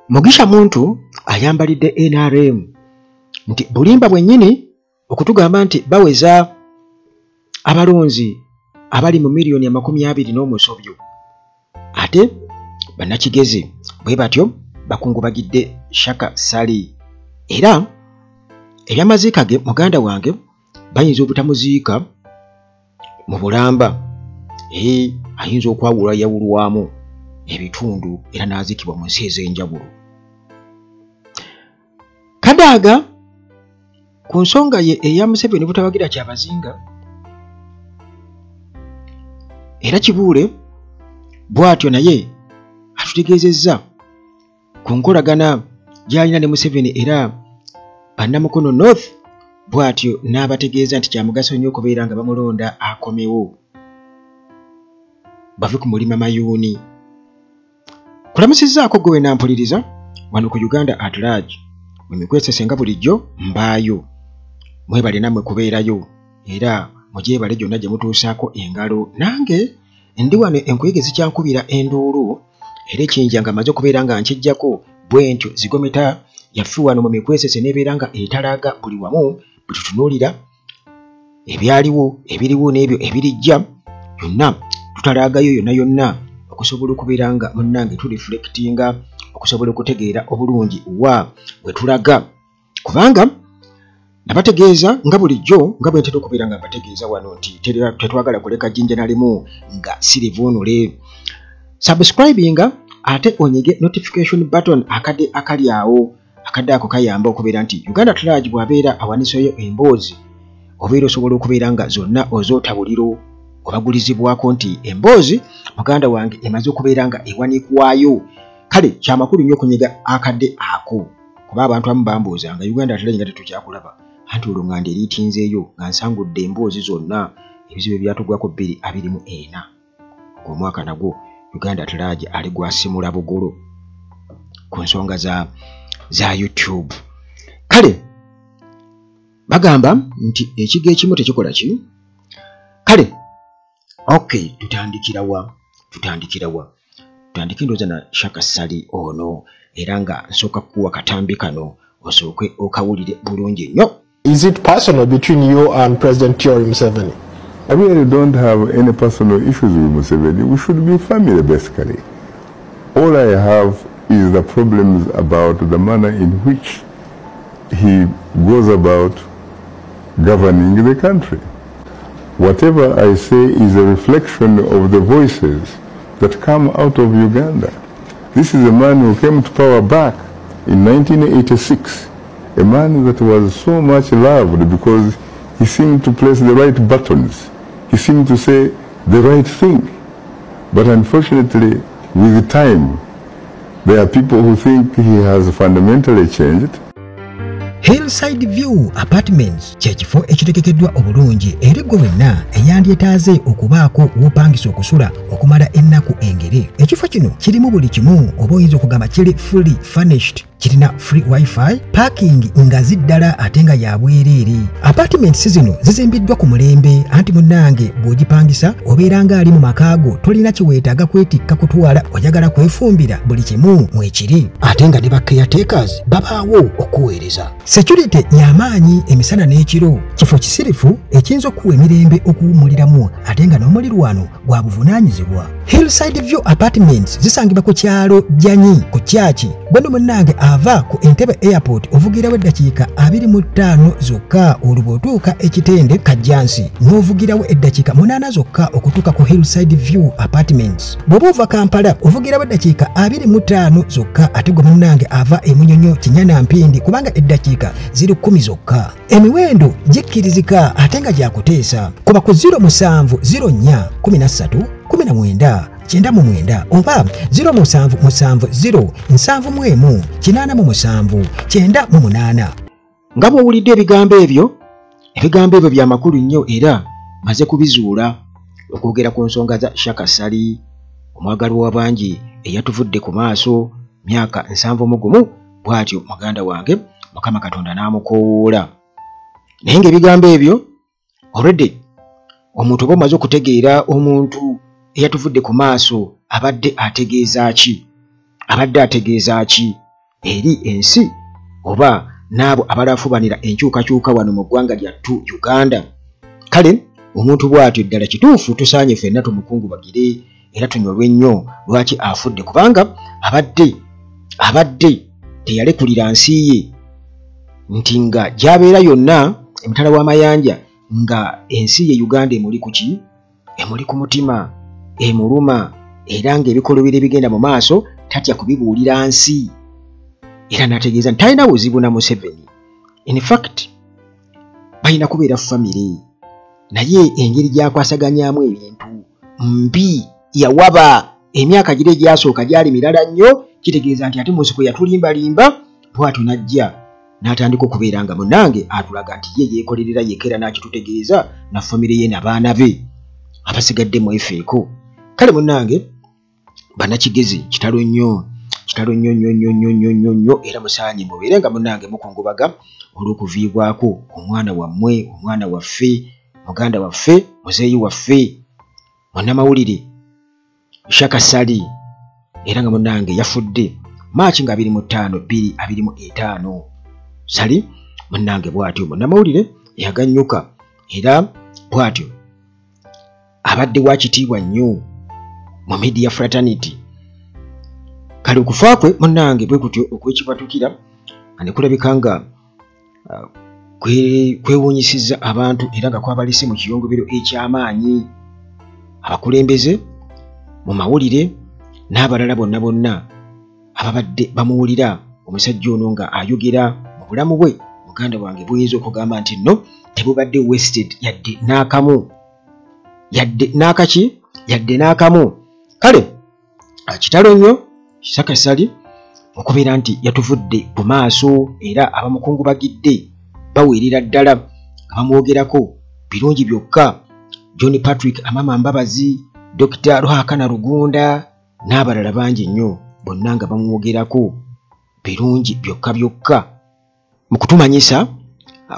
Mugisha Muntu ayambalidde NRM nti bulimba bwennyini okutugamba nti baweza abalonzi abali mu miliyoni 20 n'omusobyo. Ate bannakigezi bwe batyo bakungubagidde Shaka Ssali, era ebyamaziika ge muganda wange bayinza obutamuziika mu bulamba, ee ayinza okwawulayawulwamu ebitundu era n'aziikibwa mu nsi ez'enjawulo. Kadaaga ku nsonga ye eya Museveni butawagira Kyabazinga, era Kibuule bw'atyo naye atutegeezezza ku nkolagana gy'alina ne Museveni, era bannamukono North bw'atyo n'abategeeza nti kyamugaso nnyo okubeera nga bamulonda akomewo bave ku mulima mayuuni. Kulamusizzaako gwe wenampuliriza wano ku Uganda at Large mwemikwesese, nga bulijjo mbaayo. Mwebale nammwe kubeerayo, era mugyebale gyonna gye mutuusaako engalo. Nange ndi wano, enkuyege zikyankubira enduulu, era ekinja nga maze okubeera nga nkijjako bwe ntyo zigometa yaffe wano mu mikwesese n'ebeera nga etalaga buli wamu bwe tutunuulira ebyaliwo, ebiriwo n'ebyo ebirijja byonna tutalagayo yonna yonna, okusobola okubeera nga munnange tureflectinga, okusobola okutegeera obulungi wa bwe tulaga. Kubanga nabategeeza nga bulijjo nga bwe ntera okubeera nga mbategeeza wano nti tetwagala kuleka jjinja na limu nga sirivuunule. Subscribinga ate onyige notification button, akadde akali awo. Akadde ako kayamba okubeera nti Uganda at Large bw'abeera awaniseeyo emboozi, obeera osobola okubeera nga zonna ozootabuliro obagulizibwako nti emboozi muganda wange emaze okubeera nga ewanikwayo. Kale kyamakulu nnyo okunyiga akadde ako, kuba abantu abamu bambuuza nga Uganda at Large nga tetukyakulaba, anti olwo nga nderiitinzeeyo nga nsangudde emboozi zonna, ebizibu ebyatugwako 2024 ng'omwaka nagwo Uganda at Large ali gwasimula bugolo ku nsonga za YouTube. Kale bagamba nti ekigo ekimu tekikola ki. Kale okay, tutandikirawa? Tutandikirawa? Tutandike ndowooza na Shaka Ssali ono, era nga nsooka kukuwa katambi kano osooke okawulire bulungi nnyo. Is it personal between you and President Yoweri Museveni? I really don't have any personal issues with Museveni. We should be family, basically. All I have is the problems about the manner in which he goes about governing the country. Whatever I say is a reflection of the voices that come out of Uganda. This is a man who came to power back in 1986, a man that was so much loved because he seemed to press the right buttons. He seemed to say the right thing. But unfortunately, with time, there are people who think he has fundamentally changed. Hillside View Apartments kye kifo ekitegekeddwa obulungi eri ggwe wenna eyandyetaaze okubaako w'opangisa okusula okumala ennaku engere. Ekifo kino kirimu buli kimu, oba oyinza okugamba kiri fully furnished. Kirina free wifi, parking ngazi ddala ate nga ya bwereere. Apartments zino zizimbiddwa ku mulembe, anti munnange bw'ogipangisa obeera ng'ali mu maka go, tolina kye weetaaga kwetikka kutwala, oyagala kwefumbira, buli kimu mwekiri, ate nga ne ba caretakers babaawo okuweereza. Security y'amaanyi emisana n'ekiro. Kifo kisirifu ekiyinza okuwa emirembe okuwummuliramu, ate nga n'omulirwano gwa buvunaanyizibwa. Hillside View Apartments zisangibwa ku kyalo Jjanyi ku Kyaki. Gweno munnange ava ku Entebbe Airport ovugirawo eddakiika 25 zokka, olwo bw'otuuka ekitende Kajjansi n'ovugirawo eddakiika 8 zokka okutuuka ku Hillside View Apartments. Bw'oba ova Kampala ovugirawo eddakiika 25 zokka, ate gwe munnange ava emunyonyo Kinyana Mpindi kubanga eddakiika ziri 10 zokka. Emiwendo gikkirizika ate nga gyakuteesa. Kuba ku 07 04 13 19 99 oba 0770 71 87 98. Nga bw'owulidde ebigambo ebyo, ebigambo ebyo bya makulu nnyo, era maze kubizuula okwogera ku nsonga za Shaka Ssali, omwagalwa w'abangi eyatuvudde ku maaso myaka 71, bw'atyo muganda wange Mukama Katonda n'amukoowoola. Naye ng'ebigambo ebyo already omuntu oba omaze okutegeera omuntu eyatuvudde ku maaso abadde ategeeza ki, abadde ategeeza ki. eri ensi oba n'abo abalafubanira enkyukakyuka wano mu ggwanga lyattu Uganda. Kale omuntu bw'atyo ddala kituufu tusaanye ffenna tumukungubagire era tunyolwe nnyo lwaki afudde, kubanga abadde teyalekulira nsi ye nti nga gy'abeera yonna emitala w'amayanja nga ensi ye Uganda emuli ku ki, emuli ku mutima, emuluma, era ng'ebikolobero ebigenda mu maaso tatya kubibuulira nsi. Era n'ategeeza nti talina buzibu na Museveni, in fact balina kubeera famire, naye engeri gy'akwasaganyaamu ebintu mbi yawaba. Emyaka giri egyasooka gyali mirala nnyo, kitegeeza nti ate mu nsiko yatulimbalimba bw'atyo n'ajja n'atandika okubeera nga munnange atulaga nti ye yeekolerera yekka era n'akitutegeeza na famire ye n'abaana be abasigadde mwefeeko. Kale munnange bannakigezi kitalo nnyo, kitalo nnyo nnyo nnyo nnyo nnyo nnyo nnyo, era musaanye mubeere nga munnange mukungubaga olw'okuviibwako omwana wammwe, omwana waffe, muganda waffe, muzeeyi waffe, munnamawulire Shaka Ssali, era nga munnange yafudde Maaki nga 25 2025. Ssali munnange bw'atyo munnamawulire yaganyuka era bw'atyo abadde wa kitiibwa nnyo mu media fraternity. Kale okufa kwe munnange bwe kutyo okwekibwatukira nga ne kulabika nga kwewuunyisizza abantu era nga kwabalese mu kiyongobero eky'amaanyi abakulembeze mu mawulire n'abalala bonna bonna ababadde bamuwulira omusajja ono nga ayogera mu bulamu bwe. Muganda wange buyinza okugamba nti nno tebubadde wasted yadde n'akamu, yadde n'akaki, yadde n'akamu. Kale kitalo nnyo Shaka Ssali okubeera nti yatuvudde ku maaso era abamukungubagidde baweerera ddala nga bamwogerako birungi byokka. John Patrick Amama Mbabazi, Dr. Ruhakana Rugunda n'abalala bangi nnyo bonna nga bamwogerako birungi byokka byokka. Mu kutumanyisa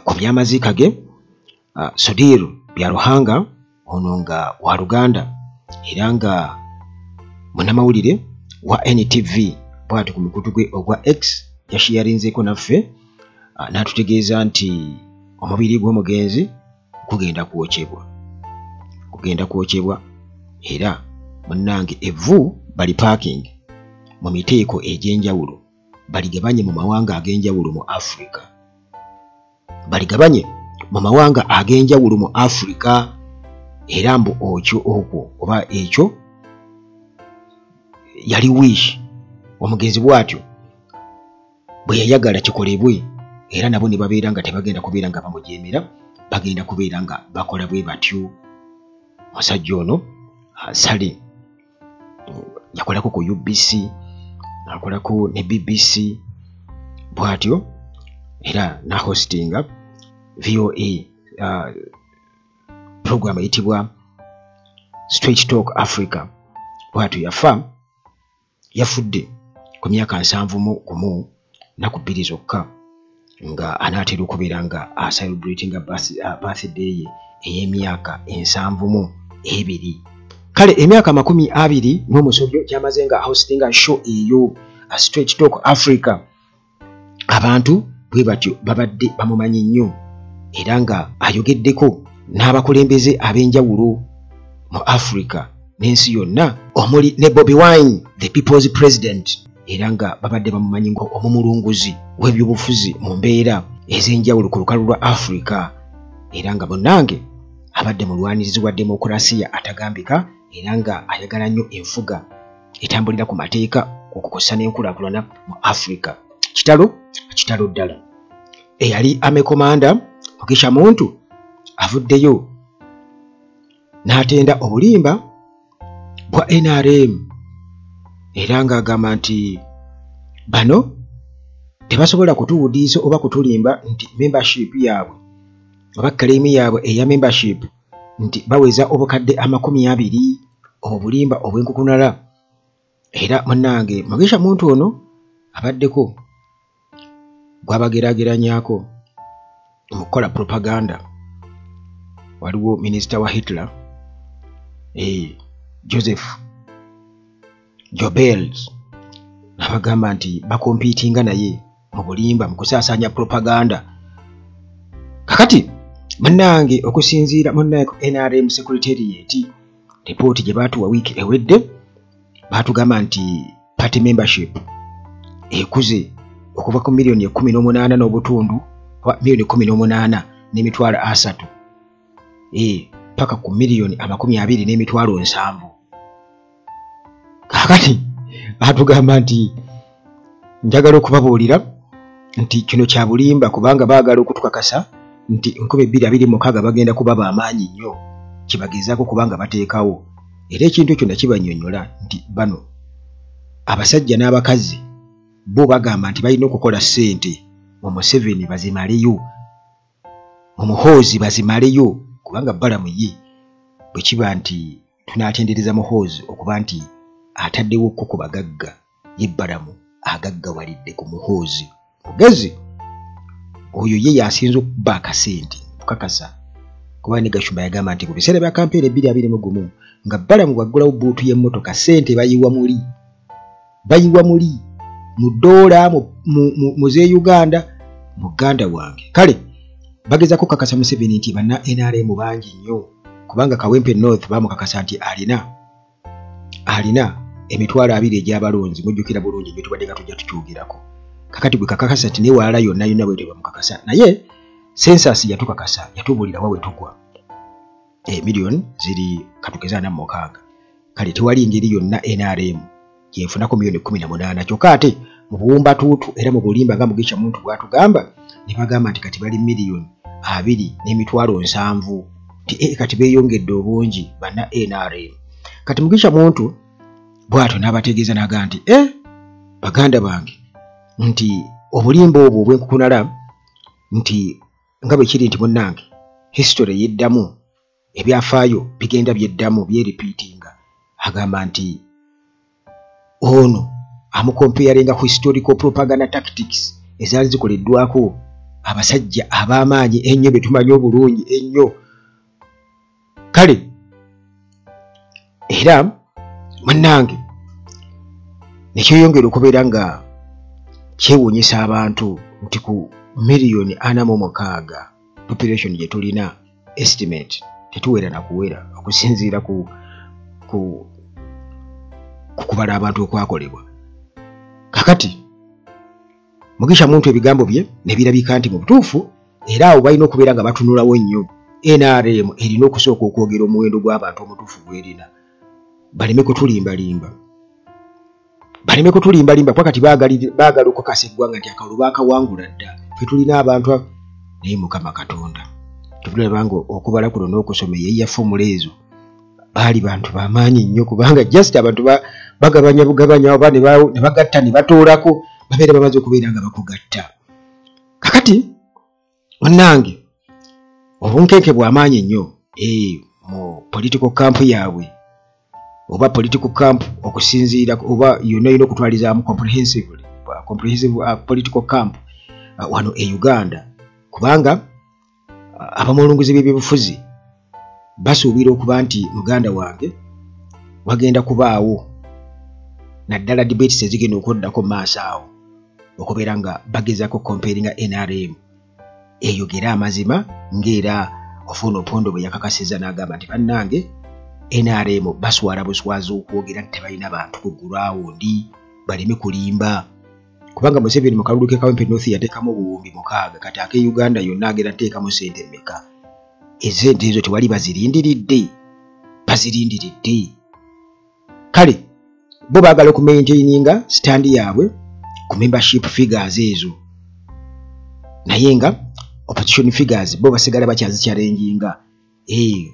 ku by'amaziika ge, Sudhir Byaruhanga ono nga wa Luganda era nga munnamawulire wa NTV bw'atyo ku mukutu gwe ogwa X yashiyarinzeeko naffe n'atutegeeza nti omubiri gw'omugenzi gugenda kwokyebwa, gugenda kwokyebwa era munnange evvu bali parking mu miteeko egy'enjawulo baligabanye mu mawanga ag'enjawulo mu Africa, baligabanye mu mawanga ag'enjawulo mu Africa. Era mbu okyo okwo oba ekyo yali wish omugenzi bw'atyo bwe yayagala kikolebwe, era nabo ne babeera nga tebagenda kubeera nga bamujeemera, bagenda kubeera nga bakola bwe batyo. Omusajja ono Ssali yakolako ku UBC, akolako ne BBC bw'atyo era n'ahostinga VOA program eyitibwa Straight Talk Africa. Bw'atyo yafa, yafudde ku myaka 71 nnaku 2 zokka nga anaatera okubeera nga acelebratinga birthday ye ey'emyaka 72. Kale emyaka 20 n'omusobyo gy'amaze nga hostinga show eyo Straight Talk Africa, abantu bwe batyo babadde bamumanyi nnyo era nga ayogeddeko n'abakulembeze ab'enjawulo mu Africa n'ensi yonna omuli ne Bobi Wine, the people's president, era nga babadde bamumanyi nga omumulunguzi w'ebyobufuzi mu mbeera ez'enjawulo ku lukalu lwa Africa, era nga munnange abadde mulwanirizi wa demokurasiya atagambika era nga ayagala nnyo enfuga etambulira ku mateeka okukosa n'enkulaakulana mu Africa. Kitalo, kitalo ddala. Eyali army commander Mugisha Muntu avuddeyo n'atenda obulimba bwa NRM era ng'agamba nti bano tebasobola kutuwudiisa oba kutulimba nti membership yaabwe oba claim yaabwe eya membership nti baweza obukadde 20, obulimba obw'enkukunala. Era munnange Mugisha Muntu ono abaddeko gwabageraageranyaako mu kukola propaganda. Waliwo minisita wa Hitler Joseph Goebbels N'abagamba nti bakompiitinga naye mu bulimba, mu kusaasaanya propaganda. Kakati munnange, okusinziira munnange ku NRM Secretariat ripooti gye baatuwa wiiki ewedde, baatugamba nti party membership ekuze okuva ku miliyoni 18 n'obutundu, oba miliyoni 18 n'emitwalo 30, paka ku miliyoni 20 n'emitwalo 70. Kaakati baatugamba nti njagala okubabuulira nti kino kya bulimba, kubanga baagala okutukakasa nti 2026 bagenda kuba b'amaanyi nnyo, kyebagezaako kubanga bateekawo. Era ekintu ekyo nakibannyonnyola nti bano abasajja n'abakazi bo bagamba nti balina okukola ssente mu Museveni bazimaleyo, mu Muhoozi bazimaleyo, kubanga Balamu ye bwe kiba nti tunaatendereza Muhoozi okuba nti ataddewo kko ku bagagga, ye Balamu agaggawalidde ku Muhoozi. Mugezi oyo ye yasinze okuba akasente kukakasa, kuba ne Gashumba yagamba nti mu biseera bya kampeyini 2021 nga Balamu bwaggulawo boot y'emmotoka, ssente bayiwa muli, bayiwa muli mu ddoola mu z'e Uganda. Muganda wange, kale bagezako kukakasa Museveni nti banna NRM bangi nnyo, kubanga Kawempe North bamukakasa nti alina 20,000 egy'abalonzi. Mujjukira bulungi nnyo, tubadde nga tujja tukyogerako. Kakati gwe kakakasa nti newalala yonna yonna bwetyo bamukakasa, naye census yatukakasa, yatubuulira wa we tugwa. Miliyoni ziri katugeze 46. Kale tewali ngeri yonna NRM gyenfunako miliyoni 18. Kyokka ate mu buwumbatuutu era mu bulimba nga Mugisha Muntu bw'atugamba, ne bagamba nti kati bali miliyoni 20 n'emitwalo 70, nti kati beeyongedde obungi banna NRM. Kati Mugisha Muntu bw'atyo n'abategeeza n'agamba nti baganda bange, nti obulimba obwo obw'enkukunala, nti nga bwe kiri nti munnange history yeddamu, ebyafaayo bigenda byeddamu, byerepeatinga. Agamba nti ono amucomparinga ku historical propaganda tactics ezaali zikoleddwako abasajja ab'amaanyi ennyo be tumanyi obulungi ennyo. Kale era munnange nekyeyongera okubeera nga kyewuunyisa abantu nti ku miliyoni 46 population gye tulina, estimate tetuwera na kuwera okusinziira ku kubala abantu okwakolebwa. Kakati Mugisha Muntu ebigambo bye ne birabika nti mu butuufu era awo balina okubeera nga batunulawo nnyo. NRM erina okusooka okwogera omuwendo gw'abantu omutuufu gwerina, baleme kutulimbalimba, baleme kutulimbalimba, kuba kati baagala okukakasa eggwanga nti akalulu baakawangula dda, ffe tulina abantu. Naye Mukama Katonda, tetulaba nga okubala kuno n'okusoma eyeeya formula ezo baali bantu bamaanyi nnyo, kubanga just abantu bagabanya bugabanya oba ne bagatta ne batoolako, babeera bamaze okubeera nga bakugatta. Kakati munnange, obunkenke bw'amaanyi nnyo mu political camp yaabwe, oba political camp okusinziira oba yonna erina okutwalizaamu comprehensive political camp wano e Uganda, kubanga abamulunguzi b'ebyobufuzi basuubira okuba nti muganda wange wagenda kubaawo naddala debates ezigenda okuddako mu maaso awo, okubeera nga bagezaako comparinga NRM eyogere amazima, ng'era Ofuuna Opondo bwe yakakasizza n'agamba nti bannange NRM baswala buswaza okwogera nti tebalina bantu ku ground, baleme kulimba, kubanga Museveni mu kalulu ke Kawempe North yateekamu 6000. Kati ake Uganda yonna agenda teekamu sente mmeka? Ezente ezo tewali bazirindiridde, bazirindiridde. Kale bo baagala okumaintaininga stand yaabwe ku membership figures ezo, naye nga opposition figures bo basigala bakyazichallenginga.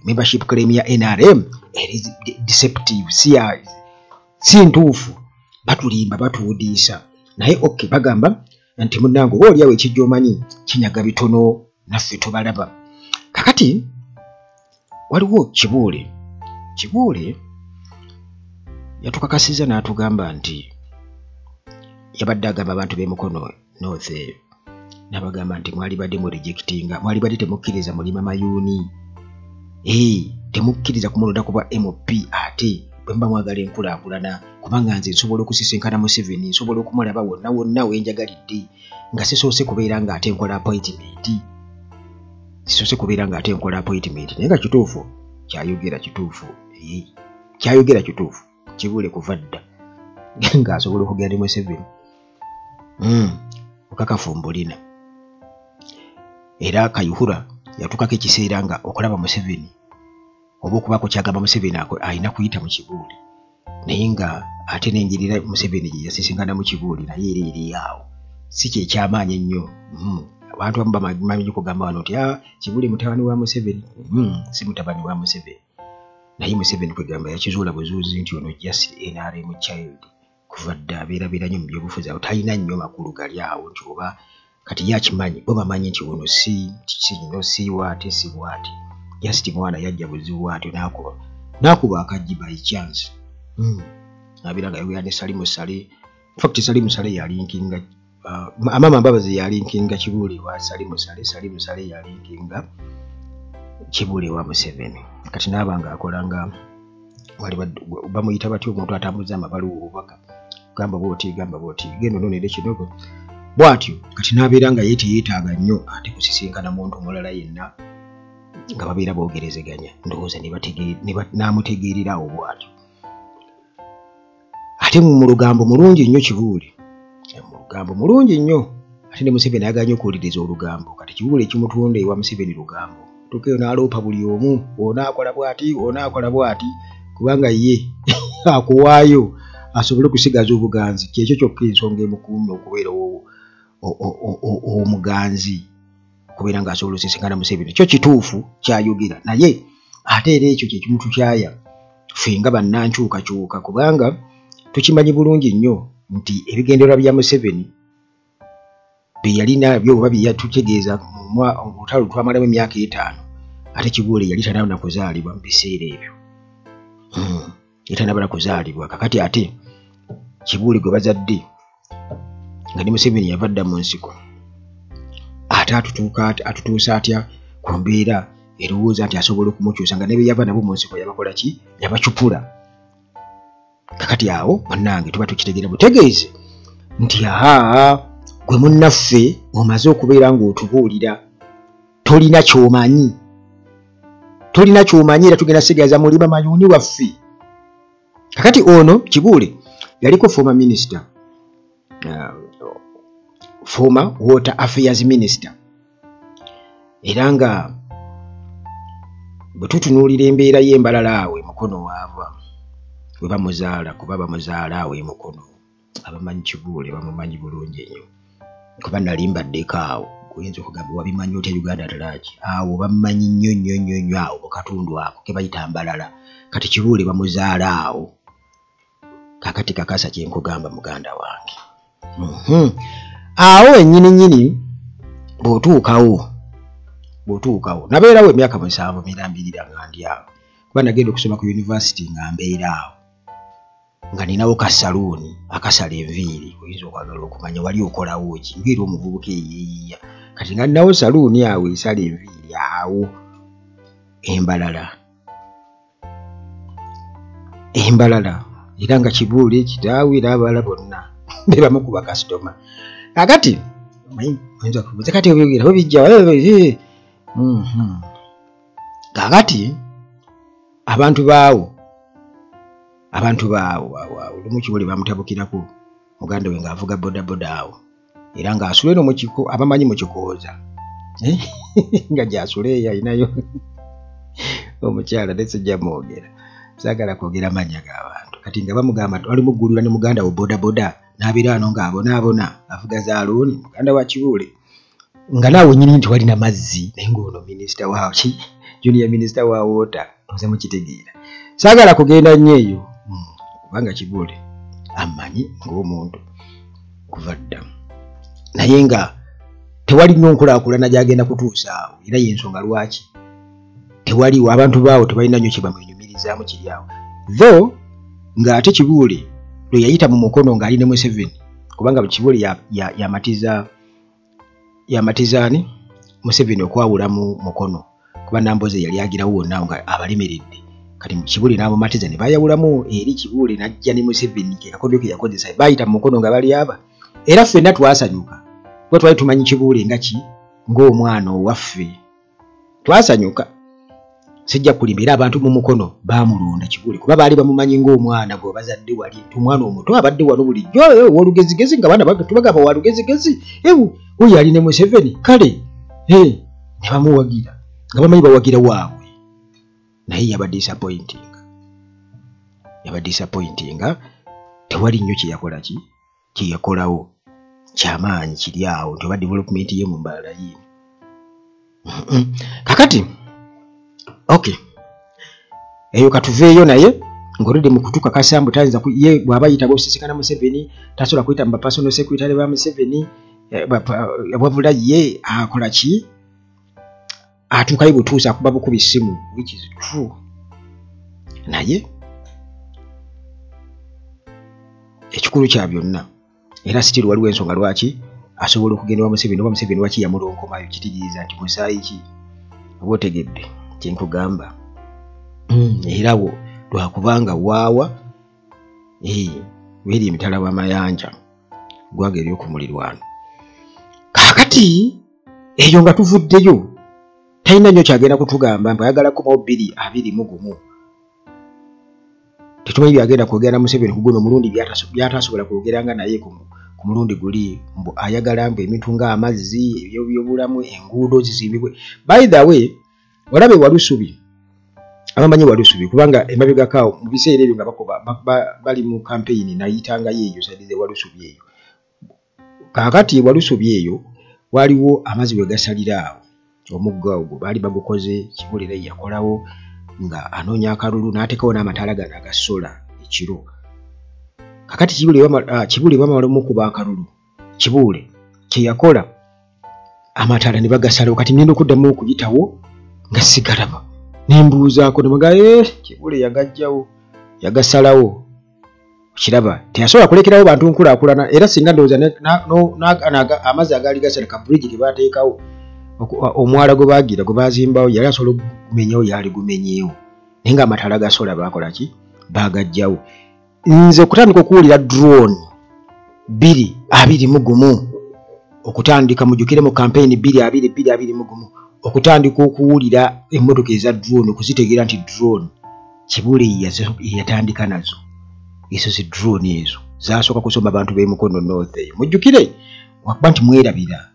Membership claim ya NRM eri deceptive, si ntuufu, batulimba, batuwudiisa. Naye okay, bagamba nti munnange oba oliawo ekijja omanyi kinyaga bitono, naffe tubalaba. Kakati waliwo Kibuule. Kibuule yatukakasizza n'atugamba nti yabadde agamba abantu b'emukono North eyo, n'abagamba nti mwali badde mu rejectinga, mwali badde temukkiriza Mulima Mayuuni, temukkiriza kumulonda kuba MP, ate Bwe mba mwagala enkulaakulana, kubanga nze nsobola okusisinkana Museveni, nsobola okumulaba wonna wonna wenjagalidde nga sisoose kubeera nga ate nkola appointment, sisoose kubeera nga ate nkola appointment. Naye nga kituufu kyayogera, kituufu kyayogera, kituufu. Kibuule kuva dda ng'asobola okugenda ne Museveni, okakafu mbulina. Era Kayihura yatuukako ekiseera nga okulaba Museveni oba okubaako kyagamba Museveni alina kuyita mu Kibuule, naye nga ate n'engeri era Museveni gye yasisinkana mu Kibuule naye era eri awo si kyekyamaanyi ennyo. Abantu abamu bamanyi kugamba wano nti Kibuule mutabani wa Museveni. Si mutabani wa Museveni, naye Museveni kwegamba yakizuula buzuuzi nti ono just NRM child kuva dda, abeerabeera nnyo mu byobufuzi awo, talina nnyo makulu gali awo nti oba kati ye akimanyi, bo bamanyi nti ono si kino, si waate, si bwate, just mwana yajja buzibu bwatyo n'akuba akaggi by chance. Abeera nga yogera ne Salimu Sale. In fact Salimu Sale yalinkinga Amama Mbabazi, yalinkinga Kibuule wa Salimu Sale, Salimu Sale yalinkinga Kibuule wa Museveni. Kati naaba nga akola nga wali bamuyita batya omuntu atambuza amabaluwa, obubaka, gamba bwoti, gamba bwoti, genda onoonere kino bw'atyo. Kati n'abeera nga ye teyeetaaga nnyo ate kusisinkana muntu mulala yenna nga babeera boogerezeganya, ndowooza n'amutegeererawo bw'atyo. Ate mu lugambo mulungi nnyo Kibuule, mu lugambo mulungi nnyo, ate ne Museveni ayagala nnyo okuwuliriza olugambo. Kati Kibuule ekimutunda ewa Museveni lugambo, tuukeyo n'aloopa buli omu, onaakola bw'ati, onaakola bw'ati, kubanga ye akuwaayo asobole okusigaza obuganzi. Kyekyo kyokka ensonga emukuumye okubeera omuganzi, kubeera ng'asobola osisinkana Museveni. Kyo kituufu kyayogera, naye ate era ekyo kye kimutukyaya ffe nga bannankyukakyuka, kubanga tukimanyi bulungi nnyo nti ebigendererwa bya Museveni bye yalina byo oba bye yatutegeeza mu lutalo twamalamu emyaka 5, ate Kibuule yali tannaba kuzaalibwa mu biseera ebyo, yali tannaba kuzaalibwa. Kakati ate Kibuule gwe bazadde nga ne Museveni yava dda mu nsiko, ate atutuusa atya ku mbeera erowooza nti asobola okumukyusa nga ne be yava nabo mu nsiko yabakola ki? Yabacupula. Kakati awo bannange tuba tukitegeera butegeeze nti aa gwe munnaffe omaze okubeera ng'otubuulira tolina ky'omanyi, tolina ky'omanyi, era tugenda sigaza mulima mayuuni waffe. Kakati ono Kibuule yaliko former minister, former water affairs minister, era nga bwe tutunuulira embeera y'embalala awo emukono waava we bamuzaala, kuba bamuzaala awo emukono, abamanyi Kibuule bamumanyi bulungi nnyo, kuba nali mbaddeko awo. Oyinza okugamba wabimanyi otya Uganda talaki? Awo bamumanyi nnyo nnyo nnyo nnyo awo mu katundu ako ke bayita Mbalala. Kati Kibuule bamuzaala awo. Kakati kakasa kye nkugamba muganda wange. Awo ennyini nnyini bw'otuukawo nabeerawo emyaka 7 mirambirira nga ndi awo, kuba nagenda okusoma ku university nga mbeera awo, nga ninawo kasaluuni akasala enviiri. Oyinza okwagala okumanya wali okolawo ki ng'era omuvubuka eyeeyiiya. Kati nga ninawo saluuni awo esala enviiri awo Embalala, Embalala, era nga Kibuule kitaawe era abalala bonna be bamu ku bakasitoma. Kakati oyinza kubuuza kati obyogera bijja. Kakati abantu baawo awo olumu Kibuule bamutabukirako muganda we ng'avuga bodaboda awo, era ng'asula eno mu kiko, abamanyi mu Kikooza nga gy'asula eyo alinayo omukyala, naye sijja mwogera, saagala kwogera mannya g'abantu. Kati nga bamugamba wali muggulira ne muganda we bodaboda n'abeera wano ng'abonaabona avuga zaaluuni, muganda wa Kibuule, nga naawe nnyini nti walina mazzi, naye ng'ono minisita wa ki, junior minister wa water, oze mukitegeera. Saagala kugenda nnyo eyo kubanga Kibuule amanyi ng'omuntu kuva dda, naye nga tewali nnyo nkulaakulana gy'agenda kutuusa awo, era y'ensonga lwaki tewaliwo abantu baawo tebalina nnyo kye bamwenyumirizaamu kiri awo. Though ng'ate Kibuule lwe yayita mu mukono ng'ali ne Museveni, kubanga Kibuule yamatiza ani Museveni okwawula mu mukono, kuba Namboze yali agirawo wonna nga abalemeredde. Kati Kibuule n'abamatiza ne bayawulamu eri Kibuule n'ajja ne Museveni ke kakodyo ke yakozesa, bayita mu mukono nga bali aba. Era ffenna twasanyuka kuba twali tumanyi Kibuule nga ki, ng'omwana owaffe. Twasanyuka, sijja kulimba, era abantu mu mukono baamulonda Kibuule kuba baali bamumanyi ng'omwana gwe bazadde wali, nti omwana omuto abadde wano bulijjo ow'olugezigezi, nga baana tubagamba walugezigezi, oyo ali ne Museveni, kale ne bamuwagira nga bamanyi bawagira waabwe. Naye yaba disappointing, tewali nnyo kye yakola ki kye yakolawo kyamaanyi kiri awo nti oba development ye mu mbalala yiino. Kakati okay, eyo katuveeyo, naye ng'oludde mu kutukakasa mbu tayinza ye bw'aba yitaga osisinkana Museveni tasobola kuyita mu ba personal secretary ba Museveni, wabula ye akola ki, atuukayo butuusi akuba bukubi ssimu, which is true. Naye ekikulu kya byonna era still waliwo ensonga lwaki asobola okugenda wa Museveni, oba Museveni lwaki yamulonkomayo, kitegeeza nti musaayi ki, oba otegedde kye nkugamba. Era wo lwakubanga waawa weri emitala w'amayanja ggwanga ery'okumulirwano. Kaakati eyo nga tuvuddeyo, talina nnyo kyagenda kutugamba mbu ayagala kukomawo 2021. Tetumanyi byagenda kwogera na Museveni ku guno omulundi byatasobola kwogeranga naye ku mulundi guli, mbu ayagala mbu ebintu ng'amazzi, ebyobulamu, enguudo zizimbibwe. By the way, olabe Walusubi, abamanyi Walusubi kubanga emabegako awo mu biseera ebyo nga bakuba bali mu campaign nayitangayo eyo side ze Walusubi eyo. Kaakati Walusubi eyo waliwo amazzi we gasalira awo, omugga ogwo baali bagukoze, Kibuule yakolawo nga anoonya akalulu n'ateekawo n'amataala gano aga sola ekiro. Kakati Kibuule bamala omukuba akalulu, Kibuule kye yakola amataala ne bagasalawo. Kati ngenda okuddamu okuyitawo nga sigalaba, ne mbuuzaako ne bagamba Kibuule yagajjawo, yagasalawo. Kiraba teyasobola kulekerawo bantu nkulaakulana, era singa ndowooza amazzi agaali gasala ka bridge ke baateekawo, omwala gwe baagira gwe baazimbawo yali asobola okugumenyawo, yali gumenyeewo, naye ng'amataala ga sola baakola ki, baagajjawo. Nze okutandika okuwulira drone 2021, okutandika mujjukire mu campaign 2021, okutandika okuwulira emmotoka eza drone, okuzitegeera nti drone Kibuule yatandika nazo. Ezo zi drone ezo zasooka kusomba abantu b'e Mukono North eyo, mujjukire wakuba nti mwerabira,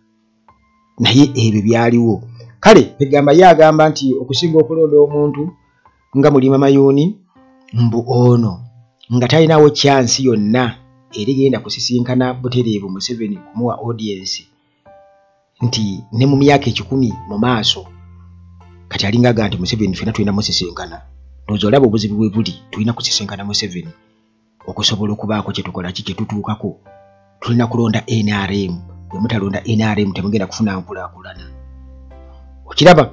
naye ebyo byaliwo. Kale egamba ye agamba nti okusinga okulonda omuntu nga Mulima Mayuuni, mbu ono nga talinawo chance yonna erigenda kusisinkana butereevu Museveni kumuwa audience, nti ne mu myaka 100 mu maaso kati alinga aga nti Museveni ffenna tulina musisinkana. Ndowooza olaba obuzibu bwe buli, tulina kusisinkana Museveni okusobola okubaako kye tukola ki kye tutuukako. Tulina kulonda NRM, bwe mutalonda NRM temugenda kufuna nkulaakulana. Okiraba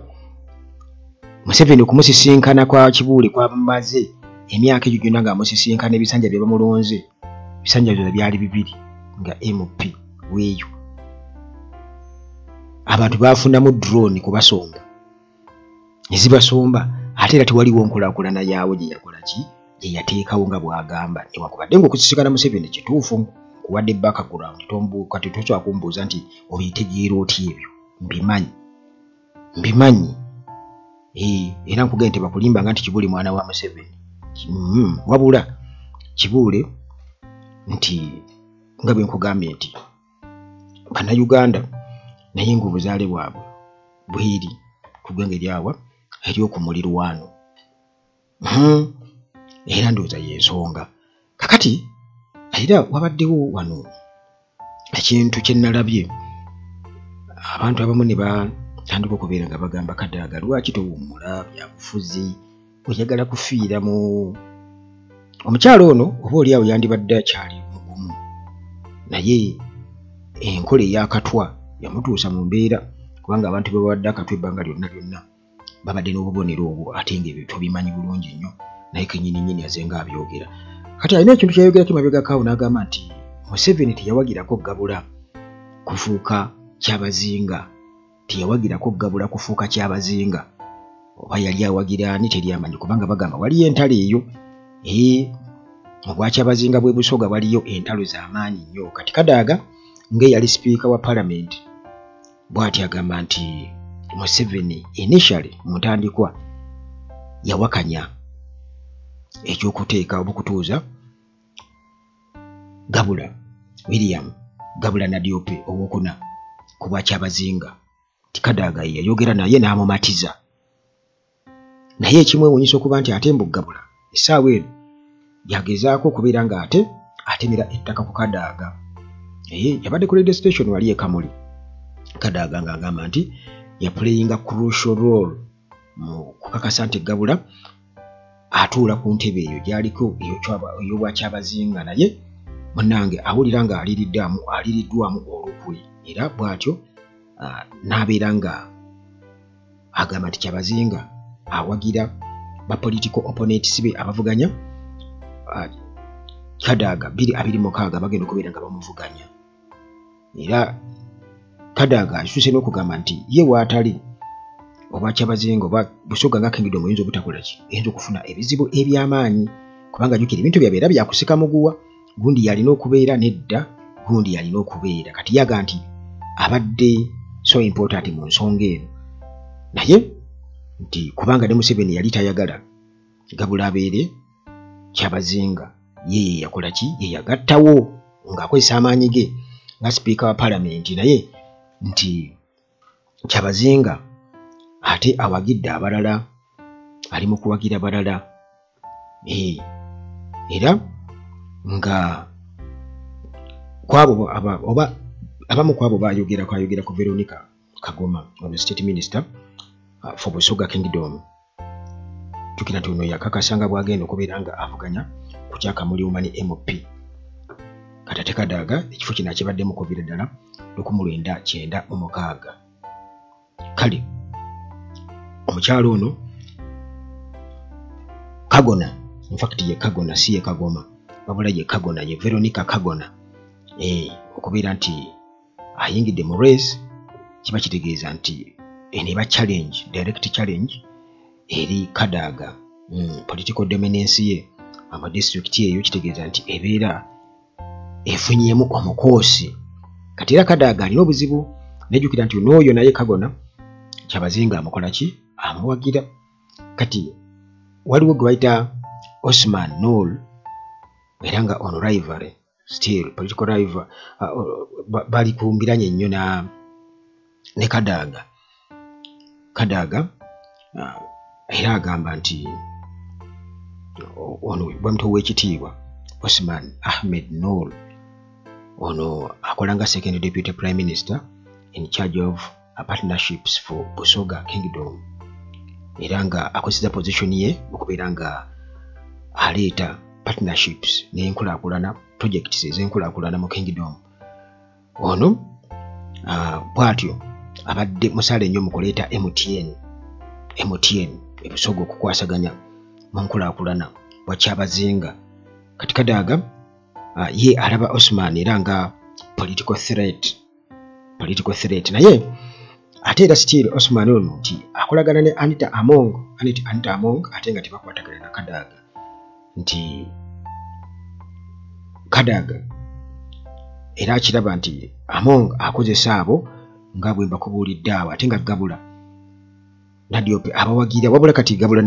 Museveni okumusisinkana kwa Kibuule kwamaze emyaka egyo gyonna ng'amusisinkana, ebisanja bye bamulonze, ebisanja byonna byali 2 nga MP weeyo. Abantu baafunamu drone kubasomba, ne zibasomba, ate era tewaliwo nkulaakulana yaawo gye yakola ki gye yateekawo nga bw'agamba. Newankubadde ng'okusisinkana Museveni kituufu, nkuwadde background, kati tosobola kumbuuza nti obitegeera otya ebyo, mbimanyi. Era nkugenda tebakulimbanga nti Kibuule mwana wa Museveni. Wabula Kibuule nti nga bwe nkugambye nti Bannayuganda naye ng'obuzaale bwabwe bweri ku ggwanga eryawa ery'okumulirwano. Era ndowooza y'ensonga. Kakati era wabaddewo wano ekintu kye nalabye, abantu abamu ne batandika okubeera nga bagamba Kadaga lwaki towummula byabufuzi, oyagala kufiira mu omukyalo ono, oba oli awo yandibadde akyali mugumu, naye enkola ey'akatwa yamutuusa mu mbeera, kubanga abantu be bawadde akatwa ebbanga lyonna lyonna babadde n'obubonero obwo, ate ng'ebyo tobimanyi bulungi nnyo, naye kennyini nnyini aze ng'abyogera. Kati alina ekintu kyeyayogerako emabegako awo n'agamba nti Museveni teyawagirako Gabula kufuuka kyabazinga, teyawagirako Gabula kufuuka kyabazinga. Oba yali awagira ani teryamanyi, kubanga bagamba waliyo entalo eyo mu Bwakyabazinga bw'e Busoga, waliyo entalo z'amaanyi nnyo. Kati Kadaga ng'eyali sipiika wa palamenti bw'ati agamba nti Museveni initially mu ntandikwa yawakanya ekyokuteeka oba okutuuza Gabula William Gabula Nadiope owokuna ku Bwakyabazinga. Nti Kadaga ye yayogera naye n'amumatiza, naye ekimwewuunyisa okuba nti ate mbu Gabula essaawa eno yagezaako okubeera ng'ate atemera ettaka ku Kadaga. Yabadde ku radio station wali e Kamuli, Kadaga ng'agamba nti yaplayinga crucial role mu kukakasa nti Gabula atuula ku ntebe eyo gy'aliko ey'Obwakyabazinga, naye munnange awulira nga aliriddwamu olukwe, era bw'atyo n'abeera nga agamba nti Kyabazinga awagira ba political opponents be abavuganya Kadaga 2026 bagenda okubeera nga bamuvuganya. Era Kadaga asuuse n'okugamba nti ye waatali Obwakyabazinga oba Busoga nga kingdom oyinza obutakola ki, eyinza okufuna ebizibu eby'amaanyi, kubanga jjukira ebintu byabeera byakusika muguwa, gundi yalina okubeera nedda, gundi yalina okubeera. Kati yaga nti abadde so important mu nsonga eno, naye nti kubanga ne Museveni yali tayagala Gabula abeere Kyabazinga, ye yakola ki, ye yagattawo ng'akozesa amaanyi ge nga sipiika wa palamenti, naye nti Kyabazinga ate awagidde abalala, ali mu kuwagira balala. Era nga kwabo oba abamu kwabo bayogerako, ayogera ku Veronica Kagoma, ono state minister for Busoga Kingdom. Jjukira nti ono yakakasa nga bw'agenda okubeera nga avuganya ku kya Kamuli Woman MP. Kati ate Kadaga ekifo kino akibaddemu kuviira ddala 1996. Kale omukyalo ono Kagona, in fact ye Kagona si ye Kagoma, wabula ye Kagona, ye Veronica Kagona, okubeera nti ayingidde mu race kiba kitegeeza nti eno eba challenge, direct challenge eri Kadaga. Political dominance ye mu disitulikiti eyo kitegeeza nti ebeera efunyeemu omukoosi. Kati era Kadaga alina obuzibu, nejjukira nti n'oyo naye Kagona Kyabazinga amukola ki, amuwagira. Kati waliwo gwe bayita Osman Noor, era nga ono rivalry still political rival, bali kumbiranye nnyo ne Kadaga. Kadaga era agamba nti ono bwamuto ow'ekitiibwa Osman Ahmed Noor, ono akola nga second deputy prime minister in charge of partnerships for Busoga Kingdom, era nga akozesa position ye okubeera nga aleeta partnerships n'enkulaakulana, projects ez'enkulaakulana mu kingdom. Ono bw'atyo abadde musaale nnyo mu kuleeta MTN ebusoga okukwasaganya mu nkulaakulana bwa Kyabazinga. Kati Kadaga ye alaba Osman era nga political threat, naye ate era still Osman ono nti akolagana ne Anita Among, ate nga tebakwatagana na Kadaga, nti Kadaga era akiraba nti Among akozesa abo nga bwe mbakubuulidde awo, ate nga Gabula Nadiope abawagira, wabula kati Gabula